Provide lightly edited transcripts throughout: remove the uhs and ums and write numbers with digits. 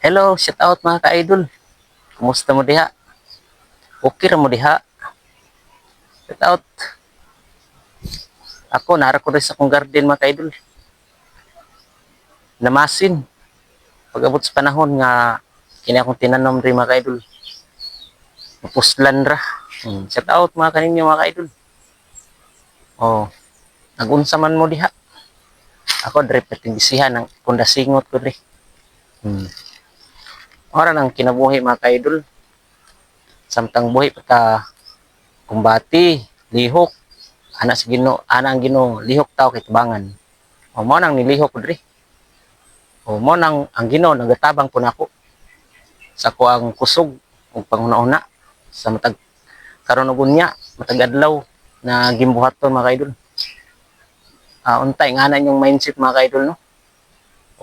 Hello, shout out, mga ka-idol. Kumusta mo diha? Okay ra mo diha? Shout out. Ako, nara ko rin sa akong garden, mga ka-idol. Namasin. Pag-abot sa panahon nga kini akong tinanom rin, mga ka-idol. Mapuslan ra. Shout out mga kaninyo, mga ka-idol. Oh, nagunsa man mo diha? Ako dre pertindisihan ang kundasingot ko dre. Ora nang kinabuhi, mga ka-idol. Samtang buhi pa ta, kumbati, lihok. Ana sa Ginoo, ana ang Ginoo, lihok tao kay tubangan. O mo nang nilihok ko dre. O mo nang ang Ginoo nagatabang po nako sa kuang kusog ug panghuna-huna sa matag karon ug unya, matag adlaw na gimbuhaton, mga ka-idol. Untay nga na inyong mindset, mga ka-idol, no?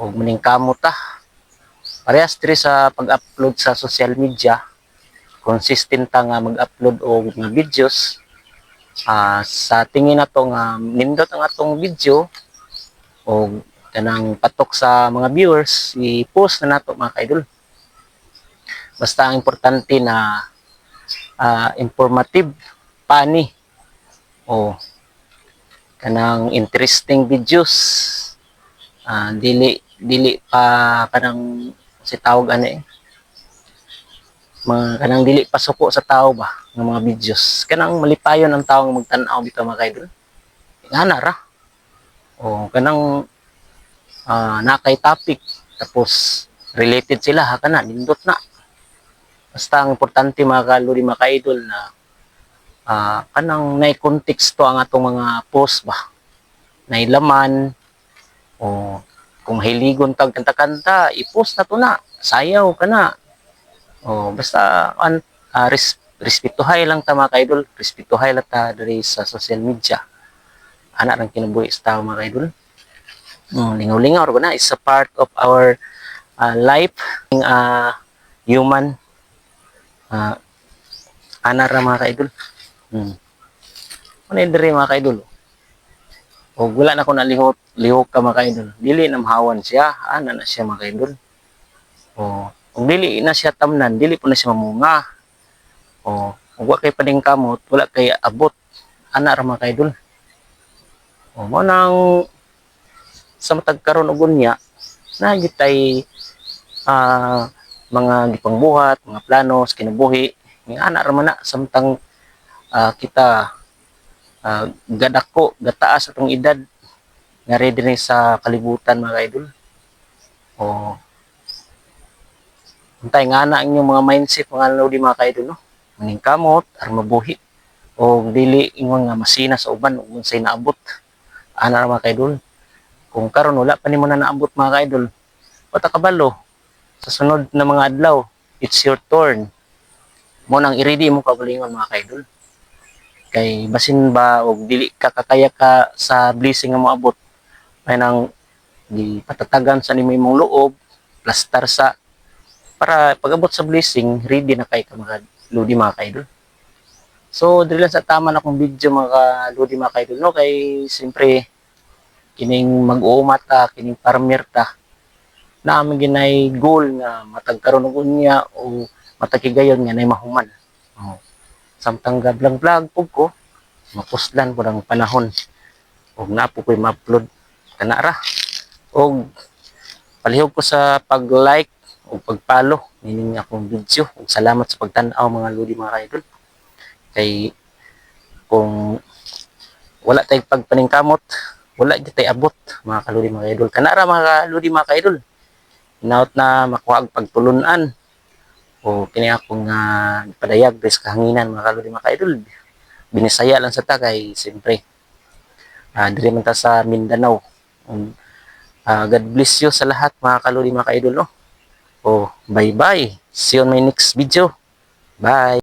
Og maning kamot ta. Parehas diri sa pag-upload sa social media, consistent ta nga mag-upload og mga videos. Sa tingin nato nga nindot ang atong video o kanang patok sa mga viewers, i-post na nato, mga ka-idol. Basta ang importante na informative, funny o kanang interesting videos, dili dili pa kanang si tawag ano eh, mga kanang dili pasuko sa tao ba ng mga videos, kanang malipayon ang tao nga magtan-aw bitaw, mga ka-idol. Ngana ra o kanang nakay topic tapos related sila ha, kana nindot na. Basta ang importante, mga kalodi, mga ka-idol, na kanang nay konteksto ang atong mga post ba, nay laman. O kung hiligon tag kanta-kanta, i-post na to na, sayaw ka na. O basta respetuhay lang ta, mga ka-idol, respetuhay lang ta diri sa social media. Ana rang kinabuhi sa tao, mga ka-idol. Lingaw-lingaw ra ba na is a part of our life, human. Ana ra, mga ka-idol. Ano diri, mga ka-idol? O wala na ko nalihot, lihok ka, mga ka-idol. Dili na mahawan siya, ana na siya, mga ka-idol. O kung dili na siya tamnan, dili po na siya mamunga. O kung wa kay paningkamot, wala kay abot. Ana ra, mga ka-idol. O mo nang sa matag karon og unya, na gitay mga gipangbuhat, mga plano sa kinabuhi. Nga ana ra man na samtang kita gadako, gataas atong edad nga ready ni sa kalibutan, mga idol. O untay nga na ang inyong mga mindset, mga lodi, mga ka-idol, no? Maningkamot aron mabuhi o dili ingon nga masina sa uban ug unsay naabot. Ana ra, mga ka-idol. Kung karon wala pa nimo na naabot, mga ka-idol, wala kabalo sa sunod na mga adlaw, it's your turn. Mo nang i-ready mo kaugalingon, mga ka-idol, kay basin ba og dili ka kakaya ka sa blessing nga moabot ay nang di patatagan sa nimo imong loob, plastar sa para pag-abot sa blessing, ready na kay ka, mga lodi, mga ka-idol. So dili lang sa tama na akong video, mga lodi, mga ka-idol, no? Kay siyempre kining mag-uuma ta, kining farmer ta, na aming ginay goal nga matag karon og unya o matag higayon nga nay mahuman. Oh. Samtang ga-vlog vlog pug ko, mapuslan po ang panahon og naa po ko'y ma-upload. Kana ra. Og palihog ko sa pag-like ug pag-follow nining akong video. Ug salamat sa pagtan-aw, mga lodi, mga ka-idol. Kay kung wala tay pagpaningkamot, wala gyud tay abot, mga kalodi, mga idol. Kana ra, mga kalodi, mga ka-idol. Hinaot na makuha og pagtulunan o kini akong padayag diri sa kahanginan, mga kalodi, mga ka-idol. Binisaya lang sa ta kay siyempre diri man ta sa Mindanao. God bless you sa lahat, mga kalodi, mga ka-idol, no. Oh, bye bye. See you on my next video. Bye.